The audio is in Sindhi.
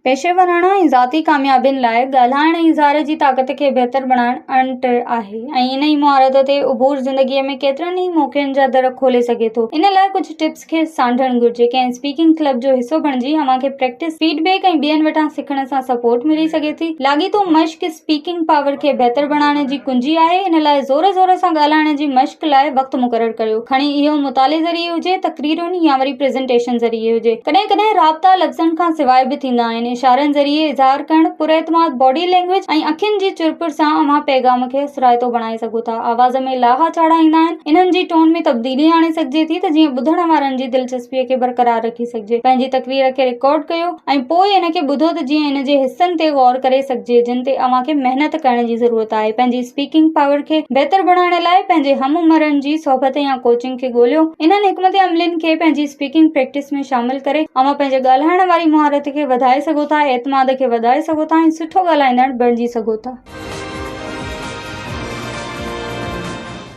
پيشيوراڻا ۽ ذاتي ڪاميابين لاء ڳالهائڻ ۽ اظهار جي طاقت کي بهتر بڻائڻ اڻٽر آهي ۽ انهي مهارت تي عبور زندگيء ۾ ڪيترن ئي موقعن جا در کولي سگهي ٿو. ان لاء ڪجهه ٽپس کي سانڍڻ گهرجي. ڪنهن اسپيڪنگ ڪلب جو حصو بڻجي اوهان کي پريڪٽس، فيڊ بيڪ ۽ ٻين وٽان سکڻ سان سپورٽ ملي سگهي ٿي. لاڳيتو مشق اسپيڪنگ پاور کي بهتر بڻائڻ جي ڪنجي آهي. ان لاء زور زور سان ڳالهائڻ جي مشق لاء وقت مقرر ڪريو. کڻي اهو مطالعي ذريعي هجي، تقريرن يا وري پريزنٽيشن ذريعي هجي. ڪڏهن ڪڏهن رابطا لفظن کان سواء به ٿيندا آهن. اشارن ذريعي اظهار ڪرڻ، پراعتماد باڊي لينگويج ۽ اکين جي چرپر سان اوهان پيغام کي اثرائتو بڻائي سگهو ٿا. آواز ۾ لاها چاڙها ايندا آهن، انهن جي ٽون ۾ تبديلي آڻي سگهجي ٿي ته جيئن ٻڌڻ وارن جي دلچسپيء کي برقرار رکي سگهجي. پنهنجي تقرير کي رڪارڊ ڪيو ۽ پوء ان کي ٻڌو ته جيئن ان جي حصن تي غور ڪري سگهجي جن تي اوهان کي محنت ڪرڻ جي ضرورت آهي. پنهنجي اسپيڪنگ پاور کي بهتر بڻائڻ لاء پنهنجي هم عمرن جي صحبت يا ڪوچنگ کي ڳوليو. انهن حڪمت عملين کي پنهنجي اسپيڪنگ پريڪٽس ۾ شامل ڪري اوهان پنهنجي ڳالهائڻ واري مهارت کي وڌائي سگهو ٿا، اعتماد کي وڌائي سگهو ٿا ۽ سٺو ڳالهائيندڙ بڻجي سگهو ٿا.